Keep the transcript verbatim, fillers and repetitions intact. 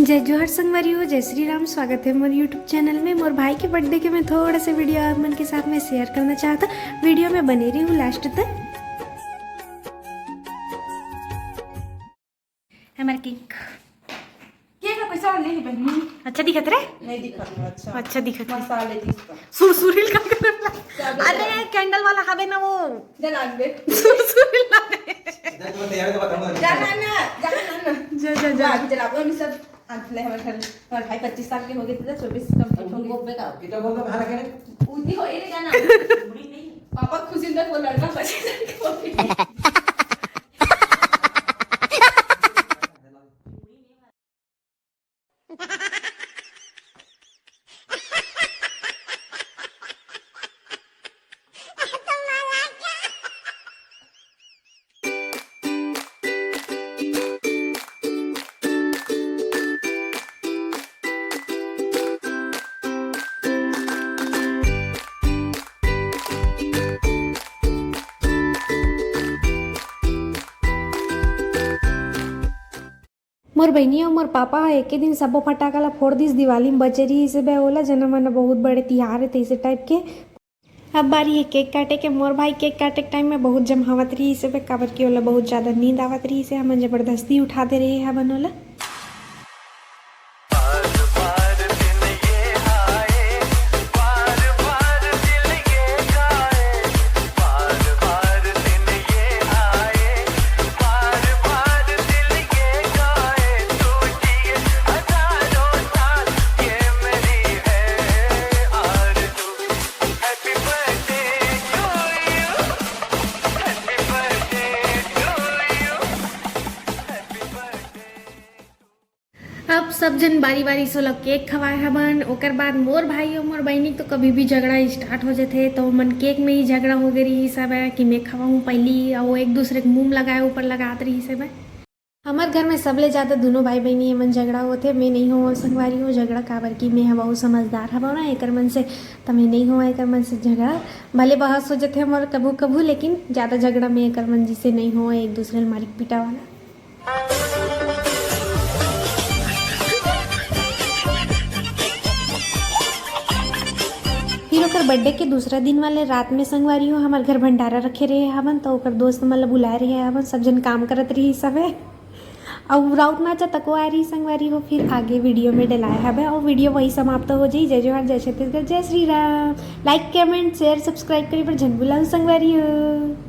जय जोहार संगवारी हो, जय श्री राम। स्वागत है मोर YouTube चैनल में। मोर भाई के बर्थडे के मैं थोड़ा सा वीडियो आप मन के साथ में शेयर करना चाहता। वीडियो में बने रही हूँ लास्ट तक। हमारे केक। केक का पैसा नहीं है बहनी। अच्छा दिखत रे? नहीं दिखत है, अच्छा। अच्छा दिखत है। मसाले दिखता। सुरसुरी लगा कर। अरे कैंडल वाला हवे ना वो। जला दे। सुरसुरी लगा। जा ना, जा ना। जा, जा, जा। जला दे सब। आज ले हमारे घर, हमारे भाई पच्चीस साल के हो गए थे, चौबीस complete हो गए। बोलबे का? कितना बोलबे बाहर के? उतनी हो ही नहीं जाना। पापा खुशी से वो लड़का पच्चीस साल के हो गए। मोर बहिनी अउ मोर पापा ह एके दिन सब्बो फटाका ला फोड़ दिस। दिवाली में बचे रहिस हे बे ओला, जना मन बहुत बड़े तिहार हे तैसे टाइप के। अब बारी हे केक काटे के। मोर भाई केक काटे के टाइम में बहुत जम्हावत रहिस हे बे, काबर कि ओला बहुत ज्यादा नींद आवत रहिस हे, हमन जबरदस्ती उठा दे रहे हवन ओला। अब सब जन बारी-बारी से ओला केक खवाए हवन। ओकर बाद मोर भाई अउ मोर बहिनी तो कभी भी झगड़ा स्टार्ट हो जथे, तो ओमन केक में ही झगड़ा हो गे रहिस हवय कि मैं खवाहूँ पहिली, अउ वो एक दूसरे के मुंह में लगाए ऊपर लगात रहिस हवय। हमर घर में सबले ज्यादा दूनों भाई बहिनी एमन झगड़ा होथे। मैं नहीं होवं संगवारी हो झगड़ा, काबर कि मैं ह बहुत समझदार हवं ना एकर मन से, त मैं नहीं होवं एकर मन से झगड़ा। भले बहस हो जथे हमर कभू कभू, लेकिन ज्यादा झगड़ा मैं एकर मन जिसे नहीं होवं, एक दूसरे ल मारिक पीटा वाला। फिर ओकर बर्थडे के दूसरा दिन वाले रात में संगवारी हो हमर घर भंडारा रखे रहे हवन, तो ओकर दोस्त मन ला बुलाए रहे हवन, सब जन काम करत रहिस हवे। अउ राउत नाचा तको आए रही संगवारी हो। फिर आगे वीडियो में डलाए हवे अउ वीडियो वही समाप्त हो जाई। जय जोहार, जय छत्तीसगढ़, जय Shri Ram. Like, comment, share, subscribe करे बर झन भुलाहू संगवारी हो।